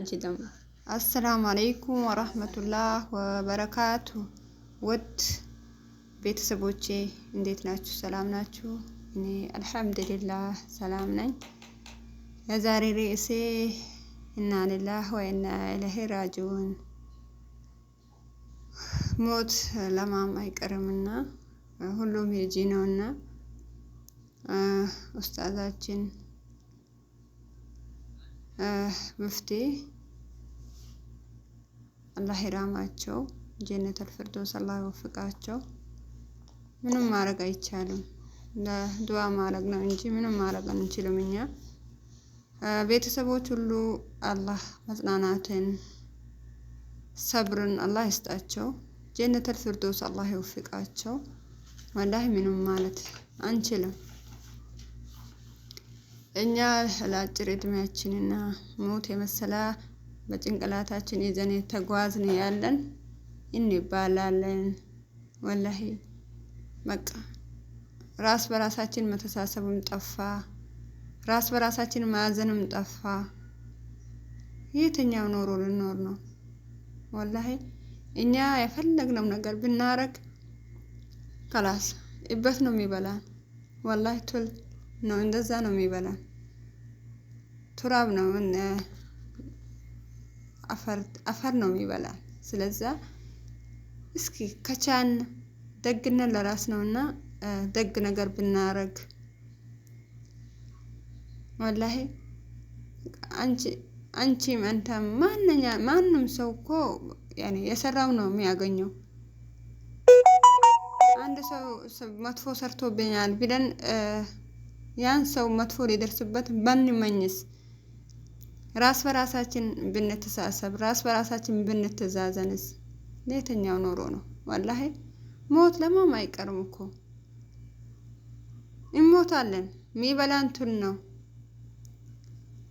አንቺ ደግሞ። السلام عليكم ورحمة الله وبركاته። ውድ ቤተሰቦቼ እንዴት ናችሁ? ሰላም ናችሁ? እኔ الحمد لله ሰላም ነኝ። የዛሬ ርዕሴ إنا لله وإنا إليه راجعون። ሞት ለማም አይቀርምና ሁሉም ሄጂ ነውና ኡስታዛችን ሙፍቲ አላህ ይራማቸው፣ ጀነት አልፊርዶስ አላህ ይወፍቃቸው። ምንም ማድረግ አይቻልም፣ ዱዓ ማድረግ ነው እንጂ ምንም ማድረግ አንችልም እኛ። ቤተሰቦች ሁሉ አላህ መጽናናትን ሰብርን አላህ ይስጣቸው፣ ጀነት አልፊርዶስ አላህ ይወፍቃቸው። ወላሂ ምንም ማለት አንችልም። እኛ ለአጭር እድሜያችንና ሞት የመሰለ በጭንቅላታችን ይዘን የተጓዝን ያለን እንባላለን። ወላሂ በቃ ራስ በራሳችን መተሳሰብም ጠፋ፣ ራስ በራሳችን ማዘንም ጠፋ። የትኛው ኖሮ ልኖር ነው? ወላሂ እኛ የፈለግነው ነገር ብናረግ ከላስ እበት ነው የሚበላን። ወላሂ ቱል ነው፣ እንደዛ ነው የሚበላን። ቱራብ ነው፣ አፈር ነው የሚበላን። ስለዛ እስኪ ከቻን ደግነት ለራስ ነውና ደግ ነገር ብናረግ፣ ወላሂ አንቺ አንቺም አንተም ማንኛ ማንም ሰው እኮ ያኔ የሰራው ነው የሚያገኘው። አንድ ሰው መጥፎ ሰርቶብኛል ብለን ያን ሰው መጥፎ ሊደርስበት ባንመኝስ፣ ራስ በራሳችን ብንተሳሰብ፣ ራስ በራሳችን ብንተዛዘንስ ለየትኛው ኖሮ ነው? ወላሂ ሞት ለማም አይቀርም እኮ፣ እንሞታለን። የሚበላን ቱል ነው፣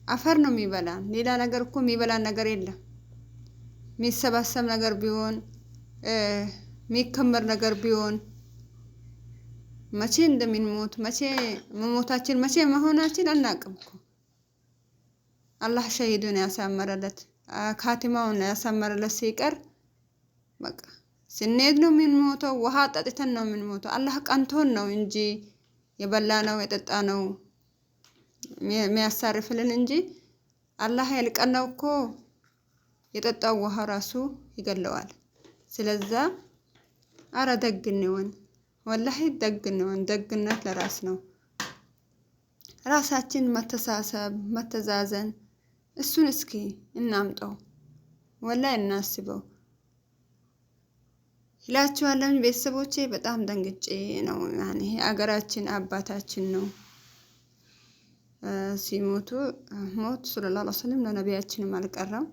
አፈር ነው የሚበላን። ሌላ ነገር እኮ የሚበላን ነገር የለም። የሚሰባሰብ ነገር ቢሆን፣ የሚከመር ነገር ቢሆን፣ መቼ እንደምንሞት፣ መቼ መሞታችን መቼ መሆናችን አናቅም እኮ። አላህ ሸሂዱን ያሳመረለት፣ ካቲማውን ያሳመረለት ሲቀር በቃ ስንሄድ ነው የምንሞተው። ውሃ ጠጥተን ነው የምንሞተው። አላህ ቀንቶን ነው እንጂ የበላ ነው የጠጣ ነው የሚያሳርፍልን እንጂ አላህ ያልቀናው እኮ የጠጣው ውሃ ራሱ ይገለዋል። ስለዛ አረ ደግ እንሆን፣ ወላሂ ደግ እንሆን። ደግነት ለራስ ነው። ራሳችን መተሳሰብ፣ መተዛዘን እሱን እስኪ እናምጠው፣ ወላሂ እናስበው ይላችኋለሁ። ቤተሰቦቼ በጣም ደንግጬ ነው። ያኔ አገራችን አባታችን ነው ሲሞቱ። ሞት صلى الله عليه وسلم ለነቢያችንም አልቀረም፣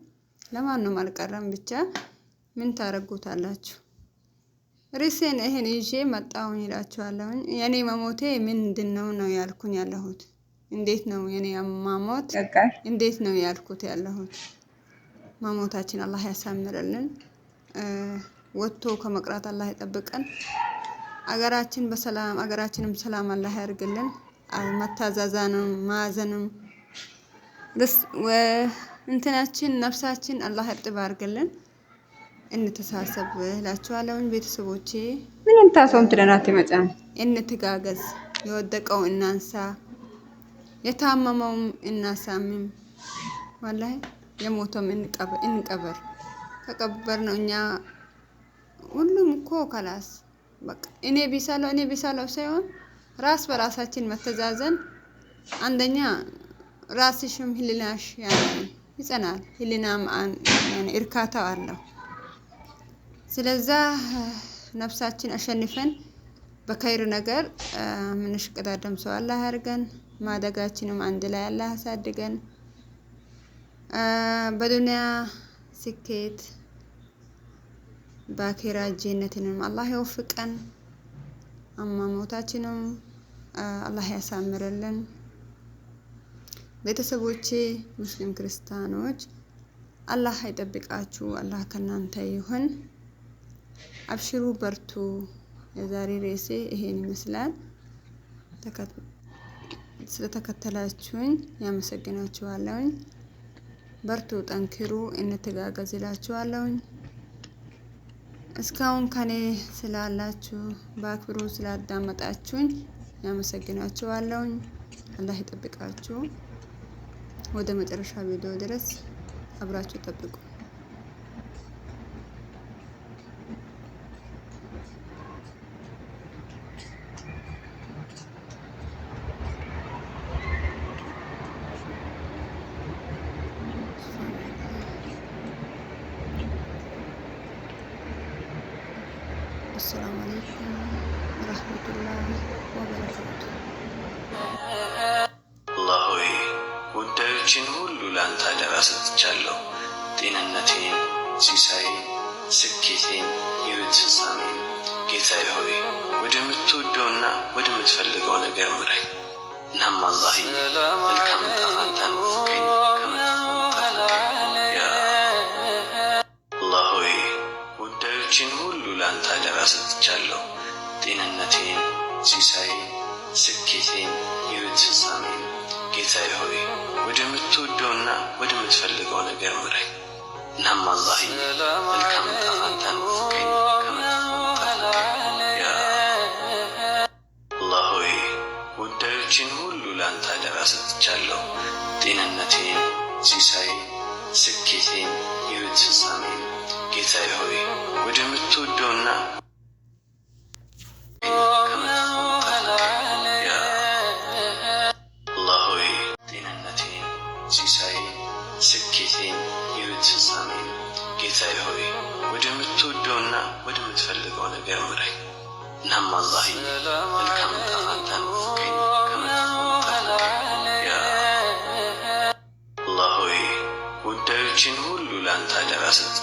ለማንም አልቀረም። ብቻ ምን ታረጉታላችሁ? ርዕሴን ይሄን ይዤ መጣሁኝ ይላችኋለሁኝ። የኔ መሞቴ ምንድን ነው ነው ያልኩኝ ያለሁት። እንዴት ነው የኔ አሟሟት? እንዴት ነው ያልኩት ያለሁት። መሞታችን አላህ ያሳምርልን። ወጥቶ ከመቅራት አላህ ይጠብቀን። አገራችን በሰላም፣ አገራችንም ሰላም አላህ ያርግልን። መታዛዛንም ማዘንም እንትናችን ነፍሳችን አላህ እርጥብ አድርግልን። እንተሳሰብ እላችኋለሁኝ ቤተሰቦቼ። ምን እንታሰውም ትለናት ይመጫን። እንተጋገዝ፣ የወደቀው እናንሳ፣ የታመመውም እናሳምም። ወላሂ የሞተውም እንቀበር። ከቀበር ነው እኛ ሁሉም እኮ ከላስ በቃ እኔ ቢሳለው እኔ ቢሳለው ሳይሆን ራስ በራሳችን መተዛዘን፣ አንደኛ ራስሽም ህሊናሽ ያኔ ይጸናል። ህሊናም ያኔ እርካታው አለው። ስለዛ ነፍሳችን አሸንፈን በኸይር ነገር ምንሽቀዳደም ሰው አላህ ያድርገን። ማደጋችንም አንድ ላይ አላህ ያሳድገን። በዱንያ ስኬት በአኼራ ጀነትንም አላህ ይወፍቀን። አሟሟታችንም አላህ ያሳምርልን። ቤተሰቦቼ ሙስሊም ክርስቲያኖች አላህ ይጠብቃችሁ። አላህ ከእናንተ ይሁን። አብሽሩ፣ በርቱ። የዛሬ ርዕሴ ይሄን ይመስላል። ስለተከተላችሁኝ ያመሰግናችኋለሁኝ። በርቱ፣ ጠንክሩ፣ እንተጋገዝ እላችኋለሁኝ። እስካሁን ከኔ ስላላችሁ በአክብሮ ስላዳመጣችሁኝ ያመሰግናችኋለሁኝ። አላህ ይጠብቃችሁ። ወደ መጨረሻ ቪዲዮ ድረስ አብራችሁ ጠብቁ። አሰላሙ አለይኩም ወረህመቱላህ ወበረካቱ። አላህ ሆይ ጉዳዮችን ሁሉ ለአንተ አደራ ሰጥቻለሁ። ጤንነቴን፣ ሲሳዬን፣ ስኬቴን፣ የሕይወት ፍጻሜን። ጌታዬ ሆይ ወደምትወደውና ወደምትፈልገው ነገር ምራኝ። እናም አላህ መልካም ዕጣ ፈንታን ወፍቀኝ፣ ከመጥፎም ጠብቀኝ። ያ አላህ ሆይ ጉዳዮችን ሁሉ ለአንተ አደራ ሰጥቻለሁ። ጤንነቴን፣ ሲሳዬን፣ ስኬቴን፣ የሕይወት ፍጻሜን። ጌታዬ ሆይ ወደምትወደውና ወደምትፈልገው ነገር ምራኝ። እናም አላህ መልካም ዕጣ ፈንታን ወፍቀኝ፣ ከመጥፎም ጠብቀኝ። ያ አላህ ሆይ ጉዳዮችን ሁሉ ለአንተ አደራ ሰጥቻለሁ። ጤንነቴን፣ ሲሳዬን፣ ስኬቴን፣ የሕይወት ፍጻሜን። ጌታዬ ሆይ ወደምትወደውና ከመጥፎም ጠብቀኝ። ያ አላህ ሆይ ጤንነቴን፣ ሲሳዬን፣ ስኬቴን፣ የሕይወት ፍጻሜን። ጌታዬ ሆይ ወደምትወደውና ወደምትፈልገው ነገር ምራኝ። እናም አላህ መልካም ዕጣ ፈንታን ወፍቀኝ፣ ከመጥፎም ጠብቀኝ። ያ አላህ ሆይ ጉዳዮችን ሁሉ ለአንተ አደራ ሰጥ